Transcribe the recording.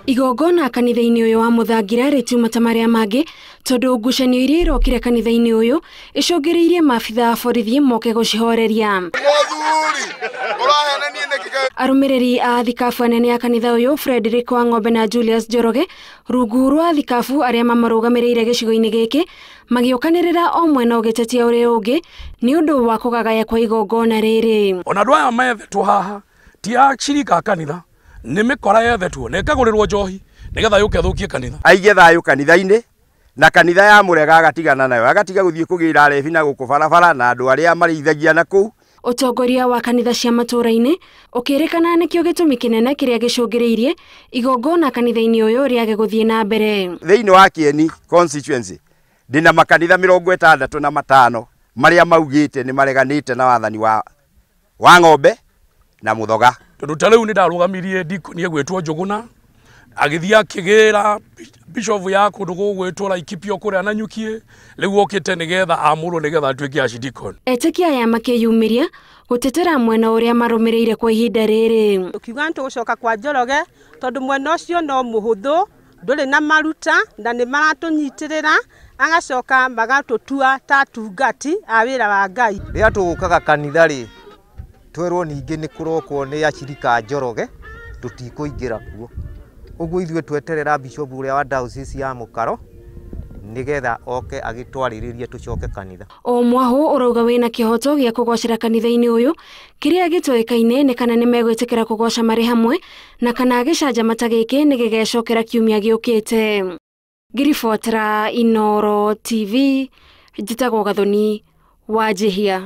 Igongona kanitha-inĩ ũyũ wa Muthangira rĩtiuma ta marĩa mangĩ tondũ ngucanio iria irokire kanitha-inĩ ũyũ icũngĩrĩirie maabitha a borithi moke gũcihoreria. Arũmĩrĩri a thikabu anene a kanitha ũyũ Frederick Wang'ombe na Julius Njoroge rungu rwa thikabu arĩa mamarũgamĩrĩire gĩcigo-inĩ gĩkĩ magĩũkanĩrĩra o mwena ũgĩtetia ũrĩa ũngĩ nĩ ũndũ wa kũgagaya kwa igongona rĩrĩ. Ona andũ aya methetwo haha ti acirika a kanitha, nĩ mĩkora yethetwo na ĩkagũrĩrwo njohi nĩgetha yũke ĩthũkie kanitha. Aige thayũ kanitha-inĩ na kanitha ya mũrega agatigana nayo, agatiga gũthiĩ kũgĩra arebi na gũkũ barabara na andũ arĩa marĩithagia na kũu. Ũtongoria wa kanitha cia matũũra-inĩ ũkĩrĩkana nĩkĩo gĩtũmi kĩnene kĩrĩa gĩcũngĩrĩirie igongona kanitha-inĩ ũyũ rĩage gũthiĩ na mbere. Thĩinĩ wa Kieni constituency ndĩna makanitha 65 marĩa maugĩte nĩ mareganĩte na wathani wa Wang'ombe na Muthoga. Tondũ ta rĩu nĩ ndarũgamirie ndikoni egwĩtwo Njũgũna agĩthiĩ akĩgĩra bishop ya kũndũ gũgwĩtwo Laikipia kũrĩa Nanyukie, rĩu okĩte nĩgetha amũrwo nĩgetha atuĩke archdeacon. Etĩkia aya makĩyumĩria gũtetera mwena ũrĩa marũmĩrĩire kwa ihinda rĩrĩ. Ũkiuga nĩ tũgũcoka kwa Njoroge tondũ mwena ũcio no mũhũthũ, ndũrĩ na maruta na nĩ maratũnyitĩrĩra, agacoka magatũtua ta atungati a wĩra wa Ngai. Rĩrĩa tũgũkaga kanitha rĩ, twerwo ningĩ nĩ kũrokwo nĩ acirika a Njoroge, tũtikũingĩra kuo. Ũguo ithuĩ tweterera bishop ũrĩa wa diocese ya Mũkaro nĩgetha oke agĩtwarĩrĩrie tũcoke kanitha. O mwahũ ũrauga wĩna kĩhoto gĩa kũgocera kanitha-inĩ ũyũ kĩrĩa gĩtoĩkaine nĩ kana nĩmegwĩtĩkĩra kũgoca marĩ hamwe na kana gĩcanjama ta gĩkĩ nĩ gĩgecokera kiumia gĩũkĩte. Ngĩribotera Inooro TV, njĩtagwo Gathoni Wanjihia.